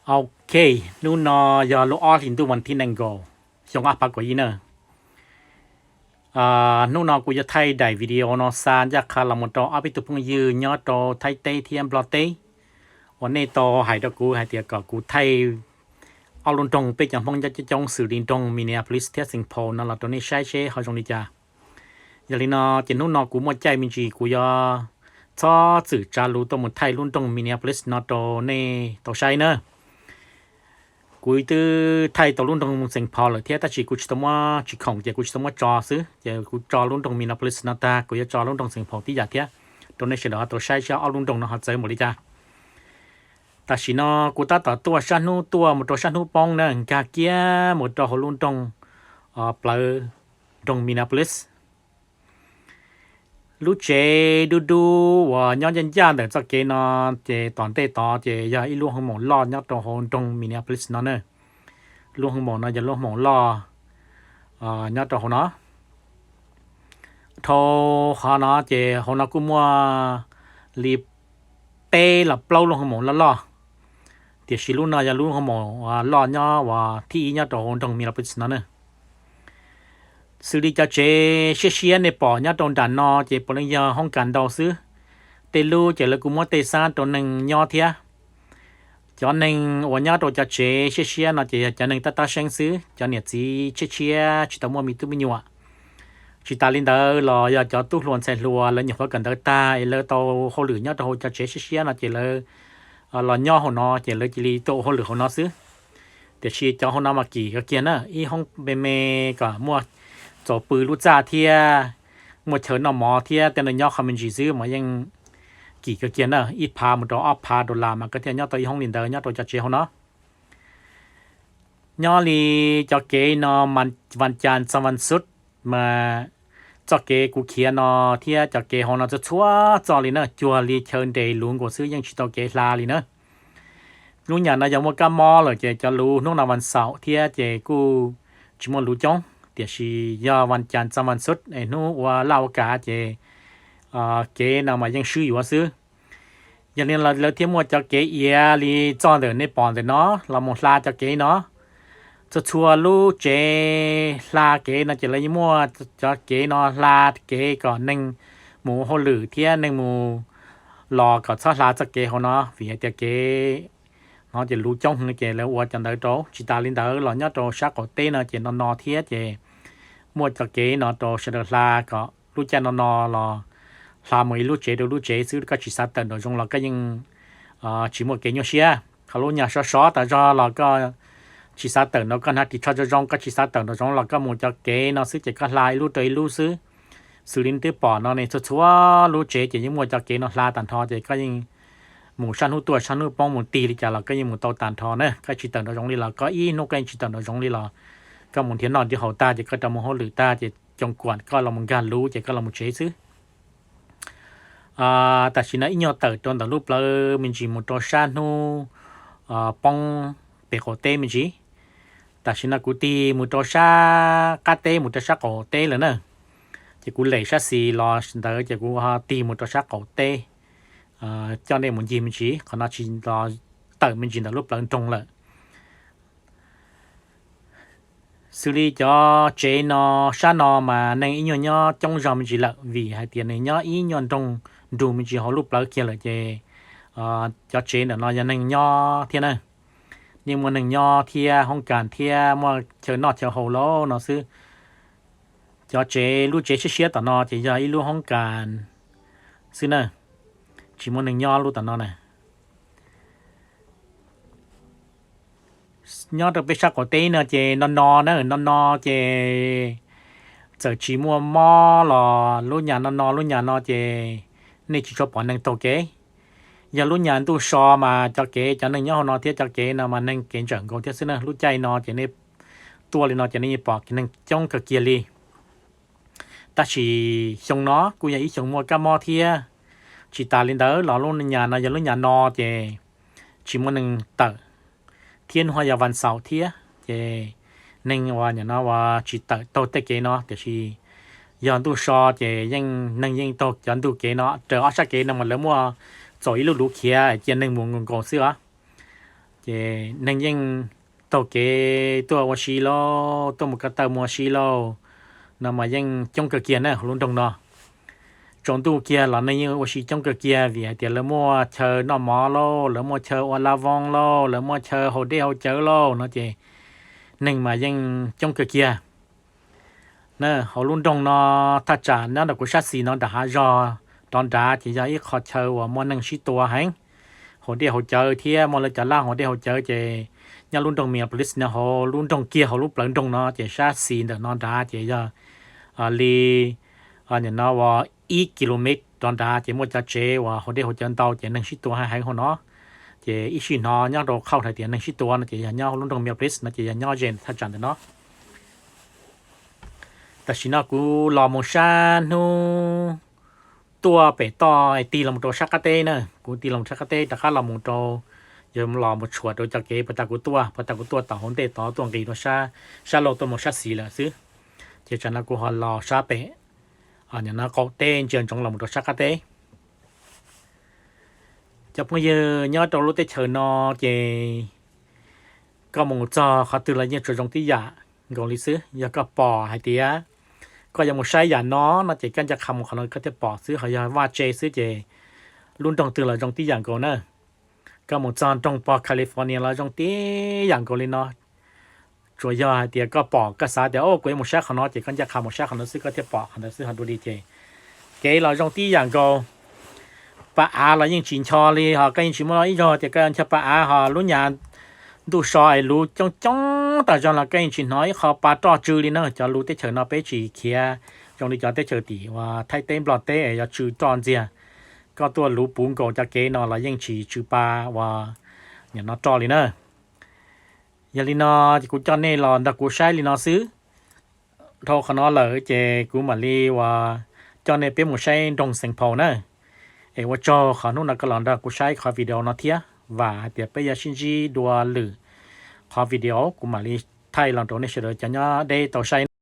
Ok, hnub no yog lub ob hlis ntuj vas thib nees nkaum, xyoo ob phav kaum ib na. Hnub no kuv yuav thaij daim video no xa ncaj qha los mus rau ob peb tug phooj ywg nyob rau Thaib teb thiab Nplog teb uas nej tau hais rau kuv hais tias kom kuv thaij ob lub nroog peb cov Hmoob nyob coob coob xws li nroog Minneapolis thiab Saint Paul no los rau nej saib seb ho zoo li cas. Yog li no ces hnub no kuv muaj caij me ntsis kuv yuav txhob txwm tsav lus tuaj mus thaij lub nroog Minneapolis no rau nej tau saib na. Kuv twb thaij tau lub nroog Saint Paul lawm thiab tab sis kuv tsis tau muab, tsis khoom ces kuv tsis tau muab tso xwb, ces kuv tso lub nroog Minneapolis no tag kuv yuav tso lub nroog Saint Paul tib yam thiab rau nej sawv daws ho tau saib seb ob lub nroog no ho txawv npaum li cas. Tam sim no kuv tab tom tuaj sab hnub tuaj mus rau sab hnub poob na, nkag kiag mus rau hauv lub nroog plawv nroog Minneapolis. Lub tsev dub dub uas nyob ncaj ncaj ntawm txoj kev no ces tom ntej tod ces yog ib lub hoo maum loj nyob rau hauv nroog Minneapolis no na. Lub hoo maum no yog lub hoo maum loj nyob rau hauv no. Dhau qhov no ces hauv no kuj muaj li peb los plaub lub hoo maum loj loj, tiam sis lub no yog lub hoo maum loj nyob uas thib ib nyob rau hauv nroog Minneapolis no na. Xws li cov tsev siab siab nej pom nyob rau nram no ces puav leej yog hoob kas ntau xwb. Tej lub ces lawv kuj muab tej xab rau neeg nyob thiab. Cov neeg uas nyob rau cov tsev siab siab no ces yog cov neeg tab tab seeb xwb, cov niam txiv tshiab tshiab tsis tau muaj me tub me nyuam. Tsis tas li ntawd los yog cov tub hluas ntxhais hluas lawv nyuam qhuav kawm ntawv tag es lawv tau hauj lwm nyob rau hauv cov tsev siab siab no ces lawv los nyob hauv no ces lawv cia li tuaj ua hauj lwm hauv no xwb. Tiam sis cov hauv no mas kim kawg kiag na, ib hoob me me kom muaj txaus pw lub txaj thiab muaj chaw noj mov thiab tej no nyob qhov me ntsis xwb mas yeej kim kawg kiag na, ib phav mus rau ob phav dollar mas koj thiaj nyob tau ib hoob li ntawd nyob rau cov tsev hauv no. Nyob li cov kev no, Vas Cas txog Vas Xub mas txoj kev kuv khiav no thiab cov kev hauv no txhua txhua txoj li na, cuag li chaw nres luv nkaus xwb yeej tsis tau kev hla li na. Lub nyam no yog muaj kab mob lawm ces cov luv hnub no Vas Xaum thiab ces kuj tsis muaj luv coob, tiam sis yog Vas Cas txog Vas Xub es hnub ua laj ua kav ces kev no mas yeej swb yuav xwb. Yog li lawv thiaj muaj cov kev iav li txoj ntawm nej pom ntawm no los mus hla cov kev no. Txhua txhua lub tsev hla kev no ces lawv yeej muaj cov kev no hla kev kom neeg mus ua hauj lwm thiab neeg mus los kom txhob hla txoj kev hauv no vim hais tias kev no ces luv coob heev ces lawv ua cov ntawd rau. Tsis tas li ntawd los nyob rau sab qaum teb no ces no no thiab ces muaj cov kev no rau sawv daws hla kom lub caij no no los hla mus ib lub tsev rau lub tsev xwb, koj tsis xav tawm nraum zoov los koj yeej tsis muaj kev nyuaj siab. Qhov lub nyam sov sov tas zog los koj tsis xav tawm nraum, koj hnav ris tsho zoo zoo koj tsis xav tawm nraum zoov los koj mus cov kev no xwb ces koj hla ib lub rau ib lub xwb. Xws li nej twb pom no ne, txhua txhua lub tsev ces yeej muaj cov kev no hla tag nrho ces koj yeej mus sab hnub tuaj sab hnub poob mus tig li cas los koj yeej mus tau tag nrho na. Koj tsis tawm nraum zoov li los koj ib hnub koj yeej tsis tawm nraum zoov li los koj mus nrhiav noj nrhiav haus tag ces koj rov mus hauj lwm tag ces coom kuam koj los mus nkag luv ces koj los mus tsev xwb. Tam sim no ib nyuag tawm rau ntawm lub plawv me ntsis mus rau sab hnub poob pem qaum teb me ntsis. Tam sim no kuv tig mus rau sab qab teb mus rau sab qaum teb lawm na. Ces kuv lem sab xis los ntawd ces kuv ho tig mus rau sab qaum teb coj nej mus ncig me ntsis, qhov no tsis los tawm me ntsis ntawm lub plawv nroog lawm. Xws li cov tsev no, sab no mas neeg ib nyuag nyob coob zog me ntsis lawm vim hais tias nws nyob ib nyuag nroog nrug me ntsis hauv lub plawv kiag lawm ces cov tsev ntawm no yog neeg nyob thiab na. Nej muaj neeg nyob thiab hoob kas thiab muaj chaw noj chaw haus lauj no xwb. Cov tsev, lub tsev siab siab tom no ces yog ib lub hoob kas xwb na, tsis muaj neeg nyob lub tom no na. Nyob rau peb sab qaum teb no ces no no na, no no ces txawm tsis muaj mob los lub nyam no no lub nyam no ces nej tsis tshua pom neeg taug kev. Yog lub nyam ntuj so mas cov kev, cov neeg nyob hauv no thiab cov kev no mas neeg kev ntsawm nkaus thiab xwb na. Lub caij no ces nej tuaj li no ces nej yeej pom neeg coob kawg kiag li. Tab sis xyoo no kuj yog ib xyoo muaj kab mob thiab, tsis tas li ntawd los lub nyam no yog lub nyam no ces tsis muaj neeg tawm, thiab hnub ho yog vas xaum thiab ces neeg uas nyam no uas tsis tawm taug tej kev no, tiam sis yog ntuj so ces yeej neeg yeej taug cov ntug kev no. Raws ob sab kev no mas lawv muaj txaus ib lub luv khiav cia neeg mus nkaus nkaus xwb os. Ces neeg yeej taug kev tuaj ua si lauj, tuaj mus ko taw mus ua si lauj, no mas yeej coob kawg kiag na hauv lub nroog no. Tsaus ntuj kiag los neeg yeej ua si coob kawg kiag vim hais tias lawv muaj chaw noj mov lauj, lawv muaj chaw ua laj vooj lauj, lawv muaj chaw haus dej haus cawv lauj no ces neeg mas yeej coob kawg kiag na. Hauv lub nroog no thaj tsam nyob ntawm kuv sab xis no nram hav zog rov nrad ces yog ib qho chaw uas muaj neeg sib tua heev, haus dej haus cawv thiab muaj lawv cov laj haus dej haus cawv ces nyob lub nroog Minneapolis no hauv lub nroog kiag hauv lub plawv nroog no ces sab xis ntawm no nrad ces yog li nim no uas ib kilomev rov nrad ces muaj cov tsev uas haus dej haus cawv ntau ces neeg sib tua heev heev hauv no. Ces ib sij hnov nyob rau qhauj hais tias neeg sib tua no ces yog nyob hauv lub nroog Minneapolis no ces yog nyob ze thaj tsam ntawm no. Tam sim no kuv los mus sab hnub tuaj pem toj tig los rau sab qab teb na, kuv tig los sab qab teb rov qab los mus rau, yog los mus tshuam rau cov kev puag ta kuv tuaj, puag ta kuv tuaj tom hauv ntej tod tuaj nqis rau sab, sab laug tuaj mus sab xis lawm xwb. Ces tsam no kuv ho los sab pem, no qaum teb ntsia ntsoov los mus rau sab qab teb. Cov phooj ywg nyob rau lub teb chaws no ces koj mus txog qhov twg los yeej tsuas zoo tib yam nkaus li xwb. Yog koj pom hais tias koj yuav mus saib yam no no ces koj ncaj qha mus qhov no koj thiaj pom xwb, ho yog vaj tse xwb ces lub nroog twg los zoo tib yam nkaus na. Koj mus txog nroog pog California los zoo tib yam nkaus li no. Tsuas yog hais tias koj pom koj xav tias o kuv yuav mus saib qhov no ces koj ncaj qha mus saib qhov no xwb koj thiaj pom qhov ntawd xwb ho dua li ces kev los zoo tib yam nkaus. Pa av los yeej tsis ncho li, ho koj yeej tsis muaj ib zaug tias koj ncho pa av, ho lub nyas ntuj so es luv coob coob tas zog los koj yeej tsis hnov ib qho pa roj tsw li na. Cov luv teb chaws no peb tsis khiav zoo li cov teb chaws tim uas Thaib teb Nplog teb es yuav tsw roj ntxiag. Koj tuaj luv puv nkaus cov kev no los yeej tsis tsw pa uas nim no roj li na. Yog li no ces kuv coj nej los nrog kuv saib li no xwb. Dhau qhov no lawm ces kuv mam li uas coj nej peb mus saib nroog Saint Paul na. Es ua tsaug qhov hnub no koj los nrog kuv saib qhov video no thiab, vam hais tias peb yuav sib ntsib dua lwm qhov video kuv mam li thaij los rau nej sawv daws cov nyob deb tau saib.